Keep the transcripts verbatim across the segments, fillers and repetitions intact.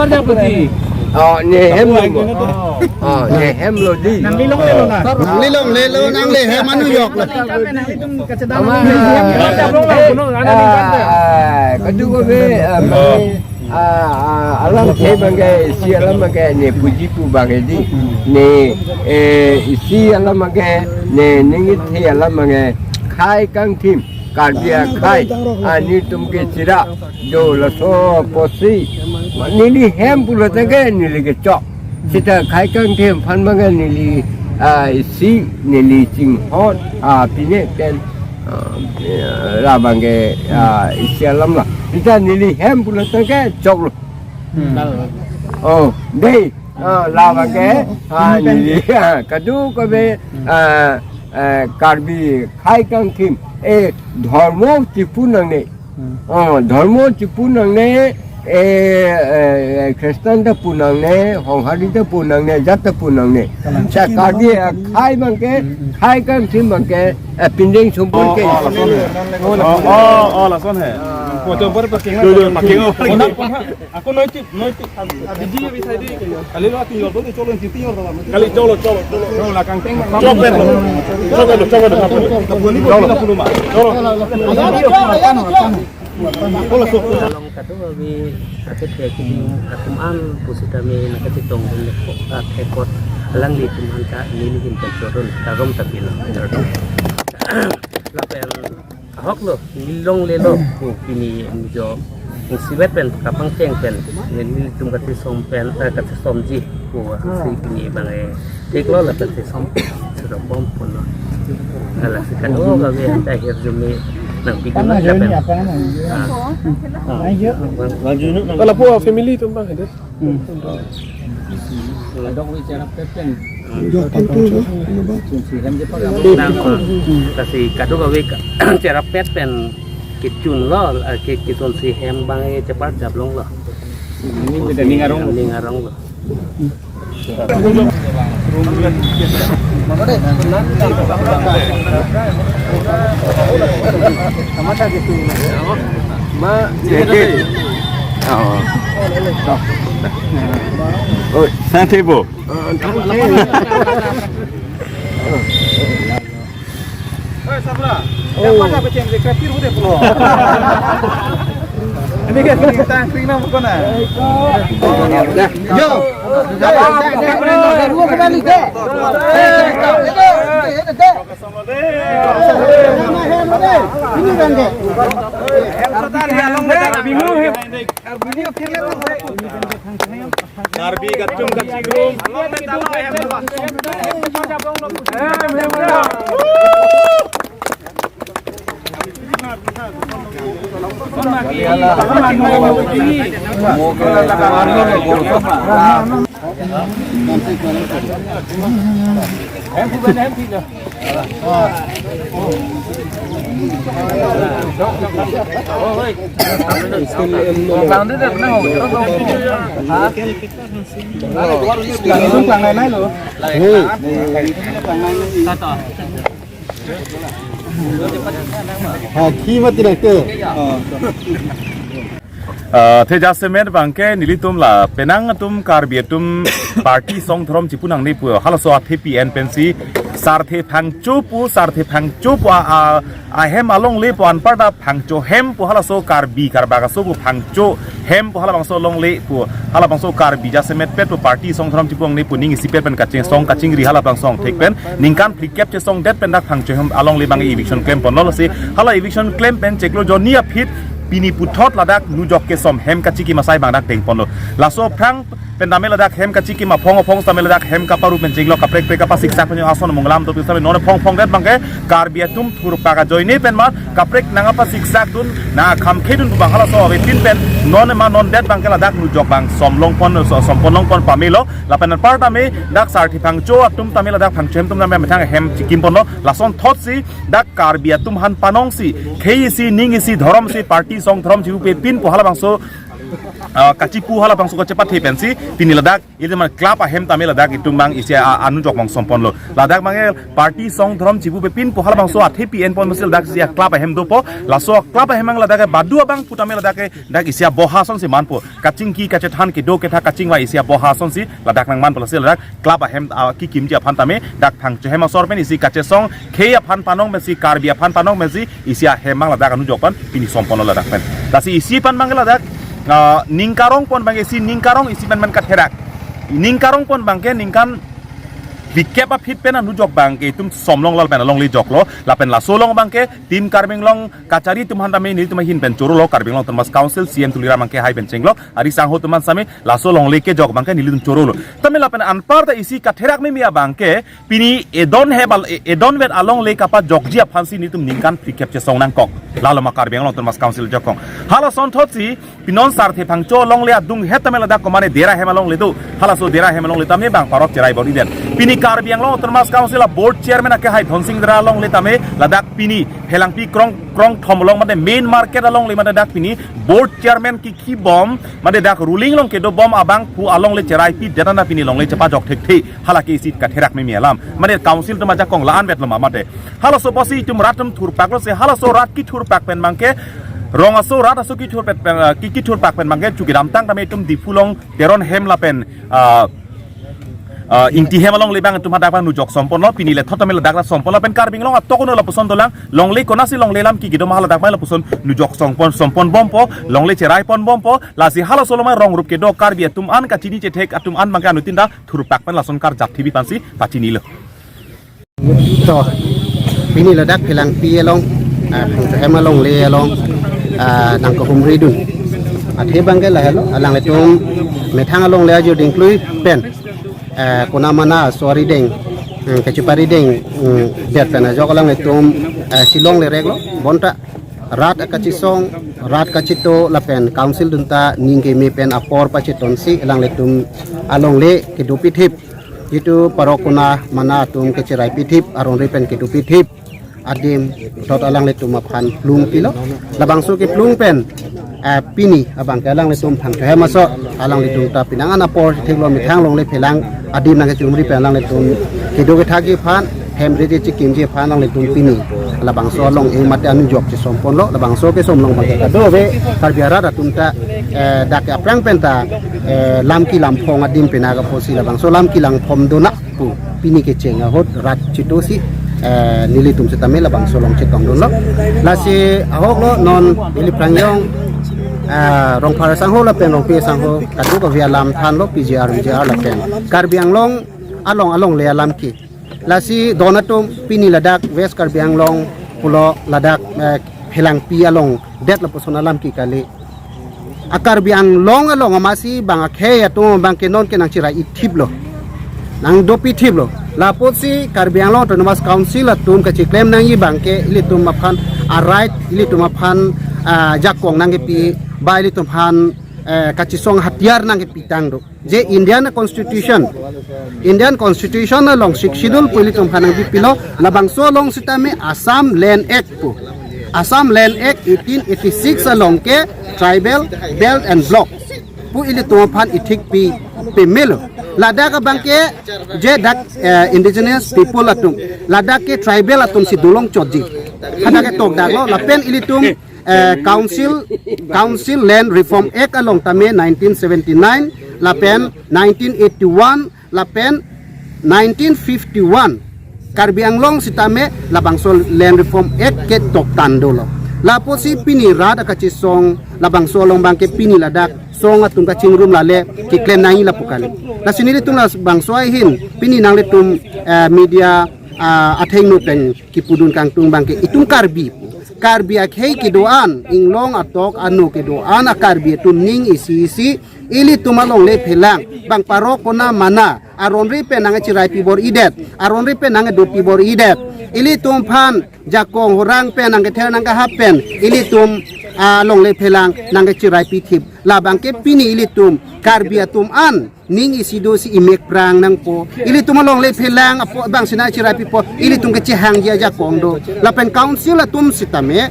Prajapati. Oh, ne hem lo mo. Oh, ne hem lo dei. Nanglilonglelo na. Nanglilonglelo, nangle hem anu yok lo. Ama, ah, ah, kadokave, ah, mane, ah, ah, alamthe abangke, isi alam abangke, ne puji pu abangke dei. Ne, eh, isi alam abangke, ne ning ithe alam abangke, khei kangthim, Karbi akhei, ah, nelitum ke chira, do laso apotsi, neli hem pulo tangte neli kechok. Seta khei kangthim aphan abangke neli, ah, isi, neli chinghon, ah, pine pen, ah, la abangke, ah, isi alam la. Seta neli hem pulo tangte choklo. Hmm. Oh, dei, ah, la abangke, ah, neli, ah, kadokave, ah, eh, Karbi khei kangthim, eh, dhormo chipu nangne. Hmm. Oh, dhormo chipu nangne, eh, eh, eh, Christian ta pu nangne, Honghari ta pu nangne, jat ta pu nangne. Kalang. Seta Karbi, eh, khei abangke, hmm, hmm, khei kangthim abangke, eh, pindeng sumpur ke. Oh, oh, lason he. Oh, oh, oh, lason he. Ah. Mo to por paking. Yo, yo, paking. Ako noiti, noiti. Abidi abisai di. Kali lo ating yol, tuh, colo, nanti tinggal dalam. Kali colo, colo, colo. Colo, lakang teng. Colo, colo, colo, colo. Colo. Along kado abi akit ya kini atum an pusitame nakachetong dun ko athekot alanglitum an ta nelihin kan chorun tarom tapilo. Lapen ahoklo, neli longlelo, pu pini nijo isivet pen kapangcheng pen, nelitum kachesom pen, eh, kachesomji, pu si pini abang, eh, theklo lapen chesom, chesom bom pulo. Ala si kadokave ta hirjume nangpikun lapen. Ah. Ah. Ala pu family atum abang hadir. Hmm. Kadokave cherap pet pen. Nang, ah, kasi kadokave ka, cherap pet pen kechunlo, ah, ke, kechunsi hem abang, eh, chepar jablonglo. Ini beda ning arong. Ning aronglo. Ma, oh. Oh, santai, Bu. Eh, sabra. Oh. Siapa nak peceng dia? Kafir udah pulang. Ini kan kering tang, kering nama kau nak? Yo. Ini kan deh. Bingung, ya. Karbi kachung kachingrum. Ha, khi mati nang ke. Ah, athe jasemet abangke nelitum la penang atum Karbi atum party song dhorom chipu nangne pu halaso athepi en pensi sarthe phangcho pu, sarthe phangcho pu a, a, ahem alongle pu anparta phangcho hem pu halaso Karbi Karbak aso pu phangcho hem pu halabangso longle pu halabangso Karbi jasemet pet pu party song dhorom chipu nangne pu ning isipet pen kachesong kachingri halabangso thek pen ningkan phlikep chesongdet pen dak phangcho hem alongle abang eviction klem ponlo si hala eviction klem pen chiklo jonni aphi pini puthot ladak nujok kesom hem kachikim asai abang dak deng ponlo. Laso aphrang pen tame ladak hem kachikim aphong aphong tame ladak hem kaparu pen chiklo kaprek prek kapasiksak pen ason munglam do tame non phong phongdet abangke Karbi atum thurpak ajoine pen ma kaprek nang apasiksak dun nang akhamkhe dun abang halaso abe tin pen non ma non det abangke ladak nujok abang som long pon so som pon long pon pamelo lapen anparta me dak sarthe phangcho atum tame ladak phangcho hem atum tame methang hem chikim ponlo lason thotsi dak Karbi atum aphan panongsi khei isi ning isi dhorom isi party song dhorom chipu pe pin pu halabangso ah, kachipu halabangso kachepathe pensi pini ladak ilitum club ahem tame ladak itum abang isi a-, anujok abang somponlo. Ladak abangke party song dhrom chipu pepin pu halabangso athepi enpon masi ladak isi a-club ahem dopo. Laso club ahem abang ladak ke badu abang putame ladak ke dak isi aboha asonsi manpo. Kachingki kachethan kedo ketha kachingvai isi aboha asonsi ladak nangmanpo, lasi ladak club ahem, ah, kekimji aphan tame dak Phangcho hem asor pen isi kachesong khei aphan panong pensi, Karbi aphan panong pensi isi ahem abang ladak anujok abang pini somponlo ladak pen. Lasi isi abang abangke ladak, ah, ning karongpon abangke isi ning karong isi pen pen katherak. Ning karongpon abangke ningkan bikep aphi pen anujok abangke itum somlong lal pen alongle joklo. Lapen laso along abangke Team Karbi Anglong kachari atum aphan tame nelitum ahin pen chorolo, Karbi Anglong Autonomous Council C E M Tuliram Ronghang kehai pen chenglok ari sangho atum aphan tame laso alongle kejok abangke nelitum chorolo. Tame lapen anparta isi katherak mimi abangke pini edon heb al-, e-, edon vet alongle kapajokji aphansi nelitum ningkan phlikep chesong nangkok. Lalo ma Karbi Anglong Autonomous Council jokong. Hala asonthotsi pinon Sarthe Phangcho alongle adung het tame ladak komane Dera hem alongle do. Halaso Dera hem alongle tame bang parok cherai bor-idet. Pini Karbi Anglong Autonomous Council a-board chairman akehai Dhonsing Dera alongle tame ladak pini Phelangpi krong, krongthom along mate main market alongle mate dak pini board chairman kikhi bom mate dak ruling along kedo bom abangphu alongle cherai pidet an pini alongle chepajok thekthe. Hala ke isi katherak mimi alam. Mane council atum ajakong la-an vetlo ma mate. Halaso apotsi itum rat atum thurpaklo, lasi halaso rat kethurpak pen abangke rong aso rat aso kethurpak pen, eh, ke-, kethurpak pen abangke chukidamtang tame itum Diphu along Teron hem lapen, ah, ah, Ingti hem alongle abang itum hadak abang nujok somponlo, pini lethot tame ladak la somponlo, lapen Karbi Anglong atok uno lapuson dolang, longle konatsi longle alam ke kedo ma haladak abang lapuson nujok sompon, sompon bompo, longle cherai pon bompo. Lasi halaso along ma rong rup kedo Karbi atum an kachini chethek atum an abangke anuttin ta thurpak pen lason karjap thibi aphansi pachinilo. To, pini ladak Phelangpi along, ah, Phangcho hem alongle along, ah, nangkehumridun. Athe abangke lahelo, alanglitum methang alongle ajir dingklui pen, ah, kona mana so arideng, hmm, kachipa arideng, hmm, det pen ajok alanglitum, ah, chelongle reklo, bonta rat akachesong, rat kacheto lapen council atum ta ning keme pen apor pachetonsi alanglitum alongle kedo pithip. Jitu parok kona mana atum kacherai pithip, aron ri pen kedo pithip adim thot alanglitum aphan plung pilo. Labangso keplung pen, eh, pini abangke alanglitum Phangcho hem aso alanglitum ta penang an apor theklo, methang longle phelang adim nangkechumri pen alanglitum kedo kethakji aphan, hem ri kechekimji aphan alanglitum pini labangso along-e mate anujok chesomponlo. Labangso kesom along abangke kadokave Karbi arat atum ta, eh, dak aphrang pen ta, eh, lam kelam phong adim penang apotsi labangso lam kelam phong do na pu pini kecheng ahut rat chetosi, eh, nelitum setame labangso along chetongdunlo. Lasi ahoklo non ili prangyong, eh, Rongphar sangho lapen Rongpi sangho kadokave alam thanlo, P G R, V G R lapen Karbi Anglong along alongle alam ke. Lasi don atum pini ladak West Karbi Anglong pulo ladak, eh, Phelangpi along det lapuson alam ke kali. A Karbi Anglong along amatsi bang akhei atum abangke nonke nangcherai ithiplo, nangdopithiplo. Lapotsi Karbi Anglong Autonomous Council atum kacheklem nangji abangke ilitum aphan a-right, ilitum aphan, ah, jakong nangkepi, ba ilitum aphan, eh, kachesong hatiyar nangkepitang do. Je Indian Constitution, Indian Constitution along Sixth Schedule pu ilitum aphan nangpipilo, labangso along setame Assam Land Act pu, Assam Land Act eighteen eighty-six along ke Tribal Belt and Block pu ilitum aphan ithik pi pemelo. Ladak abangke je dak, eh, indigenous people atum, ladak ke tribal atum si dolong chotji. Hadak ke tokdaklo, lapen ilitum, eh, Council, Council Land Reform Act along tame nineteen seventy-nine lapen nineteen eighty-one lapen nineteen fifty-one Karbi Anglong setame labangso Land Reform Act ke toktan dolo. Lapotsi pini rat akachesong labangso along abangke pini ladak song atum kachingrum lale keklem nangji lapu kali. Lasi nelitum labangso ahin pini nanglitum, eh, media, ah, athengno pen kipudun kangtung abangke itum Karbi, Karbi akhei kedo-an, inglong atok ano kedo-an a Karbi atum ning isi isi ilitum alongle phelang, bang parok kona mana, aron ri pen nangcherai pi bor-idet, aron ri pen nangdopi bor-idet, ilitum aphan jakong horang pen nangkether nangkahap pen ilitum, ah, alongle phelang nangcherai pithip. Labangke pini ilitum Karbi atum an ning isi dosi imek prang nangpo. Ilitum alongle phelang apot bang si nangcherai pipo, ilitum kechehangji ajakong do. Lapen Council atum setame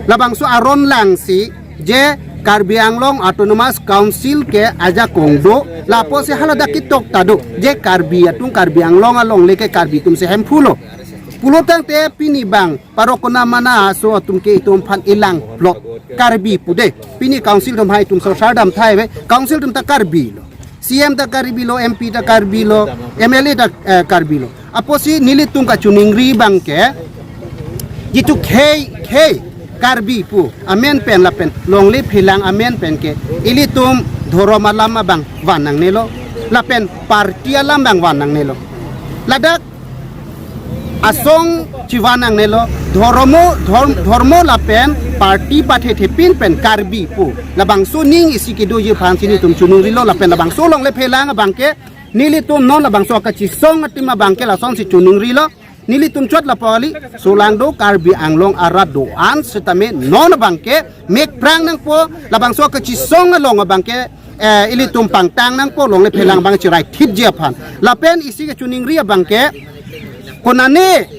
labangso aron langsi je Karbi Anglong Autonomous Council ke ajakong do, lapusi haladak ketok ta do, je Karbi atum Karbi Anglong alongle ke Karbi atum si hemphu lo. Pulotangte pini bang parok konat mana aso atum ke itum aphan ilang plot Karbi pu de. Pini council atum hai itum sorsar dam thai ve, council atum ta Karbi lo. C M ta Karbi lo, M P ta Karbi lo, M L A ta, eh, Karbi lo. Apotsi nelitum kachiningri abang ke, jitu khei, khei Karbi pu amen pen lapen longle phelang amen pen ke ilitum dhorom alam abang van nangnelo, lapen party alam abang van nangnelo. Ladak asong chivan nangnelo, dhormo, dhorm-, dhormo lapen party pathethepin pen Karbi pu labangso aning isi kedoji aphansi nelitum chiningrilo, lapen labangso longle phelang abang ke nelitum non labangso kachisong atum abang ke lasonsi chiningrilo. Nelitum chot lapu kali, solangdo Karbi Anglong arat do-an setame non abang ke mekprang nangpo, labangso kachisong along abang ke, eh, ilitum pangtang nangpo, longle phelang abang chiraithipji aphan. Lapen isi kachiningri abang ke, konane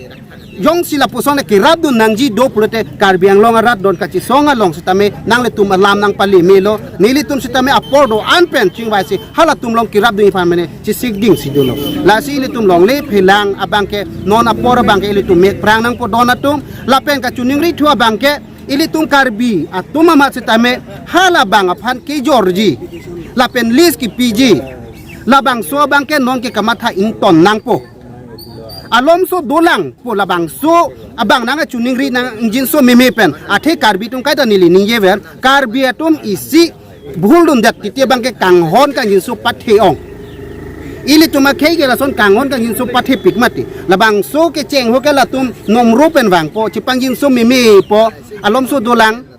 jongsi lapuson le kerapdun nangji do pulote Karbi Anglong arat don kachisong along setame nanglitum alam nangpale melo, nelitum setame apor do-an pen chingvaisi halatum along kerapdunji aphan mane chisikdingsi dolo. Lasi ilitum longle phelang abang ke non apor abang ke ilitum mekprang nangpo don atum, lapen kachiningrithu abang ke ilitum Karbi atum amat setame halabang aphan kejorji lapen lease kepiji, labangso abang ke non ke kamatha ington nangpo. Alomso dolang pu labangso abang nangchiningri nangjinso meme pen. Athe Karbi atum kaita neli ningjever, Karbi atum isi bhuldundet titi abang ke kanghon kangjinso pathe-ong. Ilitum akhei ke lason kanghon kangjinso pathepik mati. Labangso kecheng ho ke latum nomro pen vangpo, chipangjinso memepo, alomso dolang.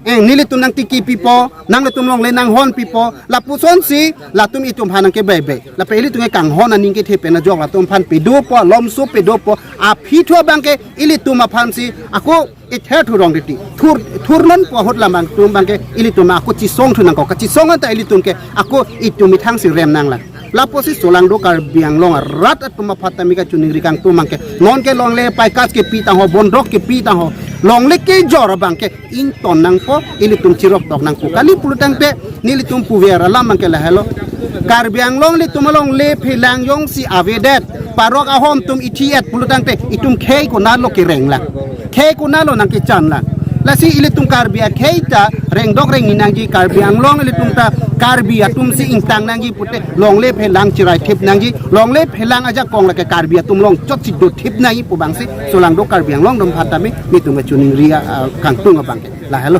Eh, nelitum nangtiki pipo, nanglitum longle nanghon pipo, lapusonsi latum itum aphan nangkebebe. Lapen ilitum ke kanghon aning kethe pen ajok latum aphan pedopo, alomso pedopo, aphi thu abang ke ilitum aphansi ako ither thurong titi. Thur, thur nonpo ahut lam atum abang ke ilitum ako chisongthu nangkok, kachisong anta ilitum ke ako itum ithangsi rem nanglang. Lapusi solangdo Karbi Anglong arat atum aphan tame kachiningri kangtung abang ke, non ke longle paikas kepi tangho, bondok kepi tangho, longle kejor abang ke ington nangpo, ilitum chiroktok nangpo. Kali pulotangte nelitum puver alam abang ke lahelo. Karbi Anglong ilitum alongle phelang jongsi avedet, parok ahom atum ithi-et pulotangte itum khei konatlo kerenglang, khei konatlo nangkechanlang. Lasi ilitum Karbi akhei ta rengdok rengni nangji, Karbi Anglong ilitum ta Karbi atumsi ingtang nangji pute longle phelang chiraithip nangji, longle phelang ajakong lake Karbi atum along chotsi dothip nangji pu abangsi solangdo Karbi Anglong atum aphan tame nelitum kachiningri, ah, kangtung abang ke. Lahelo.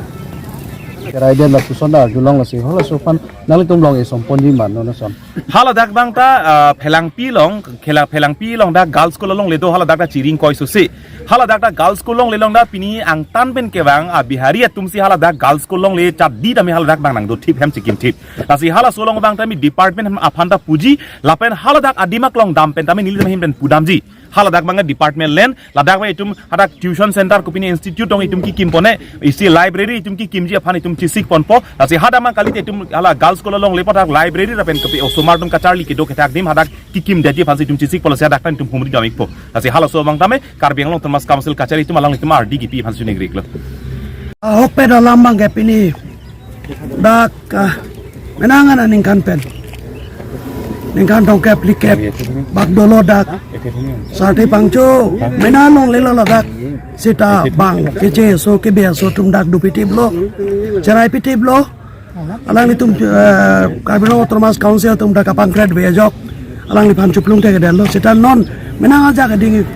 Keraidet lapuson ta arjulong lasi halaso aphan nanglitum along isomponji ma non ason. Haladak abang ta, ah, Phelangpi along, khela Phelangpi along dak Girls School alongle do, haladak ta chiring koi susi. Haladak ta Girls School alongle along ta pini angtan pen kevang, ah, Bihari atumsi haladak Girls School alongle chatdi tame haladak abang nangdothip hem chikimthip. Lasi halaso along abang tame department hem aphan ta puji, lapen haladak adimak along dam pen tame neli tame hem pen pudamji. Haladak abang department len, ladak abang itum hadak tuition center kopine institute tong itum kikim pone, isi library itum kikimji aphan itum chisik ponpo. Lasi hadak abang kalite itum hala Girls School alongle apot hadak library lapen kopi osomar atum kacharli kedo kethak adim hadak kikimdetji aphansi itum chisik ponlo, lasi hadak ta itum humri dam-ikpo. Lasi halaso abang tame Karbi Anglong Autonomous Council kachari atum along itum ardi kipi aphan chiningrilo. Ahok pen alam abang ke pini dak, ah, menang aningkan pen, ningkan tongkep phlikep bak dolo dak. Sarthe pangcho menang longlelo ladak. Seta bang keche aso kebe aso atum dak dopitiplo, cheraipitiplo. Alanglitum, eh, Karbi Anglong Autonomous Council atum dak kapangkret ave ajok alangliphan chuplung thekthedetlo. Seta non menang ajak ading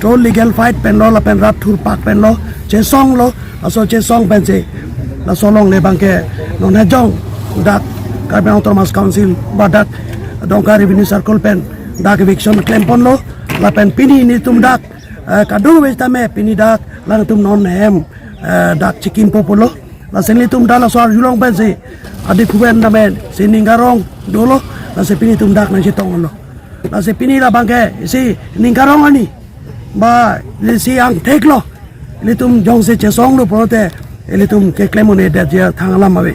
to legal fight penlo lapen rat thurpak penlo, chesonglo, laso chesong pensi laso alongle abang ke non hejong dak Karbi Anglong Autonomous Council ba dak Dongka Revenue Circle pen dak eviction klem ponlo. Lapen pini nelitum dak, eh, kadokave tame pini dak alangtum non hem, eh, dak chikimpo pulo. Lasi nelitum dak laso arjulong pensi adik kuben tame si ning karong dolo, lasi pini nelitum dak nangchetonglo. Lasi pini labang ke si ning karong ani ba si angtheklo. Nelitum jongsi chesonglo pulote nelitum keklem un-edetji athang alam ave.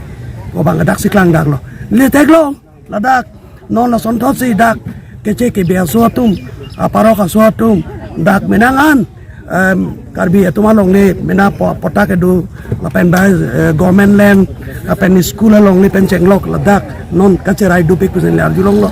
Ko abang dak si klangdaklo. Neli theklong ladak non lasonthotsi dak keche kebe aso atum, aparok aso atum dak menang an Em, Karbi atum alongle mena po- pota kedo lapen ba, eh, government land lapen school alongle pen chenglok ladak non kacherai dopik pusi le arjulonglo.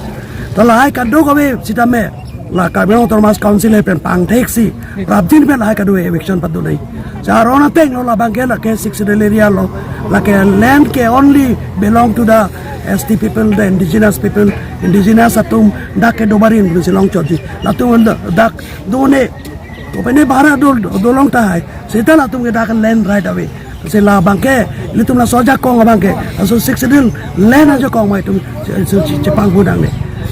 To lahai kadokave sitame la Karbi Anglong Autonomous Council pen pangtheksi prapjin pen lahai kadokave eviction padunai. Sa aron ateng lo, labangke lake Sixth Schedule area lo, lake land ke only belong to the S T people, the indigenous people, indigenous atum dak kedo barim pusi longchotji. Latum dak done kopine bhara dol dolong tahai. Seta latum ke dak land right away. Si labangke ilitum laso ajakong abangke, laso Sixth Schedule land ajakong ma itum che- che- che- chepangbu nangne.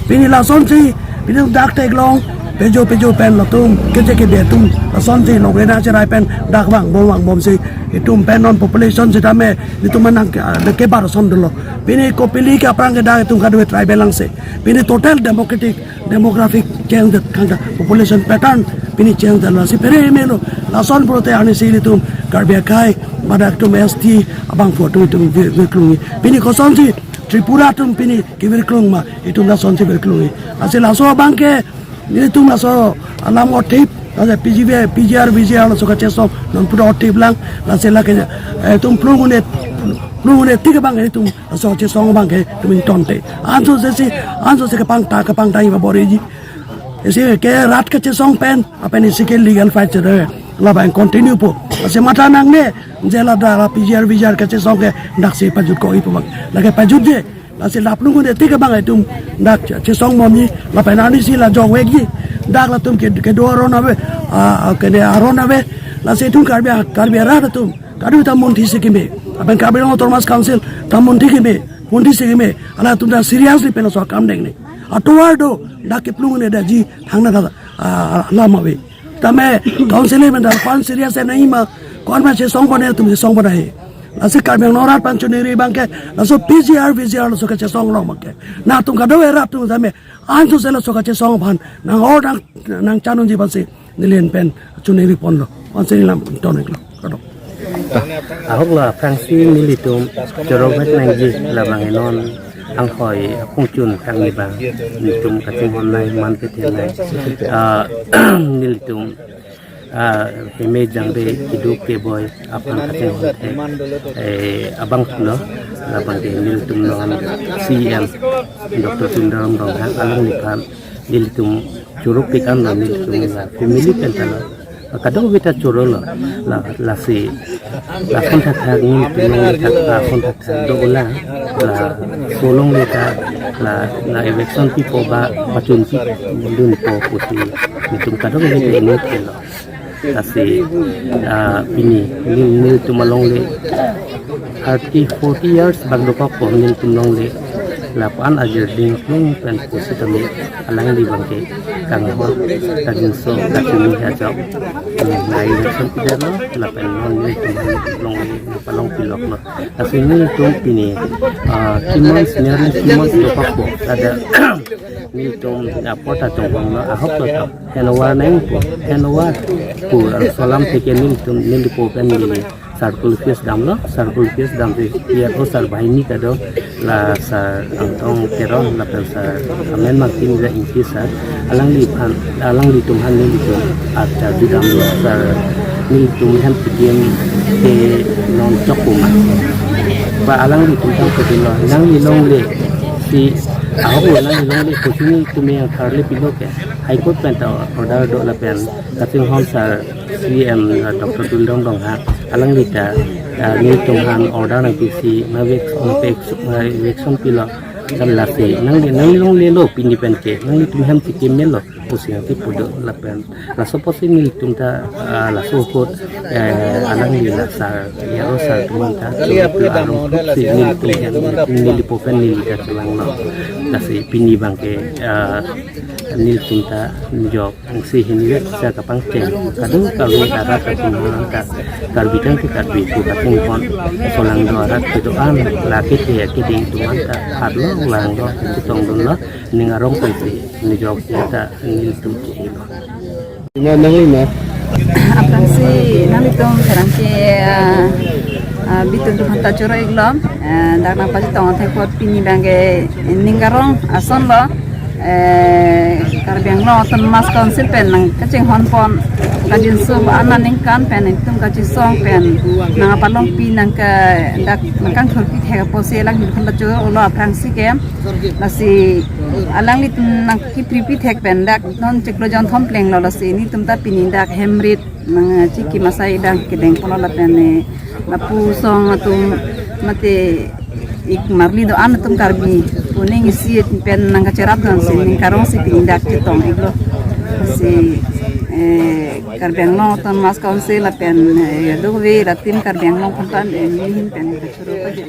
Pini lasonsi, pini dak theklong pejo pejo pen latum keche kebe atum lasonsi longre na cherai pen dak vangbom vangbomsi itum pen non population sitame itum manang ke, ah, kebar ason dolo. Pini kopili ke aphrang ke dak itum kadokave tribal angse. Pini total democratic demographic change that, kan ta population pattern pini change that, lasi phere melo. Lason pulote arnisi ilitum Karbi akhei ba dak atum S T abangphu atum itum vir- virklung. Pini kosonsi Tripura atum pini kevirklung ma, itum lasonsi virklung. Lasi laso abangke ilitum laso alam othip, lasi P G V, P G R, V G R laso kachesong non puda othip lang, lasi lake, eh, itum plung un-e, plung un-e tik abang itum laso chesong abangke itum ingtonte. Ansose si, ansose kepangta- kepangtang iba boreji. Isi ke rat kachesong pen, lapen isi ke legal fight chere, labang continue po. Lasi matha nangne, je ladak la P G R V G R kachesong ke daksi pajutkok ipo bang. Lake pajutje, lasi laplung un-e tik abang itum dak che- chesong bomji, lapen arnisi la jokvekji. Dak latum ke kedo aron ave, ah, ah, kene aron ave. Lasi itum Karbi, Karbi arat atum kadokave ta munthi si keme. Lapen Karbi Anglong Autonomous Council ta munthi keme, munthi si keme. Halatum ta seriously pen laso akam dengne. Atovar do, dak keplung un-e daji thangnat ta, ah, alam ave. Tame council pen ta kon serious nangji ma, kon ma chesong pon atum chesong pon ahe. Lasi Karbi Anglong arat aphan choningri abangke, laso P G R V G R laso kachesong along abangke, nangtum kadokave rat atum tame ansose laso kachesong aphan nang-or nang nangchan unji aphansi neli pen choningri ponlo. Ansi neli lam ton-iklo. Kardom. Ahok la aphrangsi nelitum choro vet nangji labang non anghoi apungchun kangni abang nelitum kachinghon nai, man kethe nai. Ah, nelitum, ah, heme jangre keduk keboi aphan kachinghon the, eh, abangphu lo, labangke nelitum non C M Doctor Tuliram Ronghang alangliphan nelitum choro pik an lo, nelitum la family pen ta lo. Kadokave ta choro lo. La, lasi, lason thakthak nelitum along thak, lason thakthak do la, laso alongle ta, la, la eviction pipo ba pachun pidunpo pusi nelitum kadokave ta inut ke lo. Lasi, ah, pini nel- nelitum alongle thirty, forty years bak dokok po nelitum alongle, lapu-an ajirding plung pen pusitame alangli abangke kanghon kajinso kachini ajok, hmm, nai eviction pidetlo, lapen non nelitum alongle palong piloklo. Lasi nelitum pini, ah, three months, nearly three months dokok po, ada nelitum apot atum honglo, ahok lo to handover nangpo, handover pu, ah, solam theke nelitum nelipo pen neli circle office damlo, circle office damsi P R O sir banghini ta do, la sir Angtong Teron lapen sir Amen Mangtin, la Ingti sir, alangliphan, alanglitum aphan nelitum archa judamlo, sir nelitum hem tikim ke non chok pu ma. Ba alanglitum aphan kedolo, nangli longle si ahok lo, nangli longle kochini tumi yang tharle pilo ke, High Court pen ta order do lapen kachinghon sir C M, uh, Doctor Tuliram Ronghang, alangli ta, uh, nelitum aphan order nangpisi, nang evic-, nang evic-, nang eviction pilo, kan lasi, nang, nang longlelo pini pen ke, nanglitum hem tikim melo, pusi nangkipu do lapen. Laso apotsi nelitum ta, uh, laso ahut, eh, alangli la sir, Yaro sir atum aphan ta, aron si nelitum hem, nelipo pen neli ta chelanglo. Lasi pini abangke, uh, nelitum ta nijok angsi hini le sa kapangcheng. Kadokave arat atum aphan ta Karbi tang ke Karbi pu kachinghon. Solang do arat kedo-an, lake the keding atum aphan ta hat lo, lang lo, chetongdunlo, ning arong pensi nijok ta nelitum chihilo. Lima nang lima. Aphrangsi nanglitum pherangke, ah, ah, bitum atum aphan ta choro-iklo, eh, dak nangpachetong athai apot pini abangke ning arong ason lo, eh, Karbi Anglong Autonomous Council pen nangkachinghon pon kajinso anat aningkan pen itum kachesong pen nangpalongpi nangke dak nangkangthurpi thek apotsi alanglitum ta choro-olo aphrangsi ke. Lasi alanglitum nangkipripi thek pen dak non chiklo jonthom plenglo, lasi nelitum ta pini dak hem rit nangchiki masai dang kedeng polo lapen, eh, lapu song atum mate ik marli do-an atum Karbi pu aning isi pen nangkacherap dun si ning karong si pini dak chetong iklo. Si, eh, Karbi Anglong Autonomous Council lapen, eh, dove latin Karbi Anglong aphan, eh, nelihin pen kachoro pajir.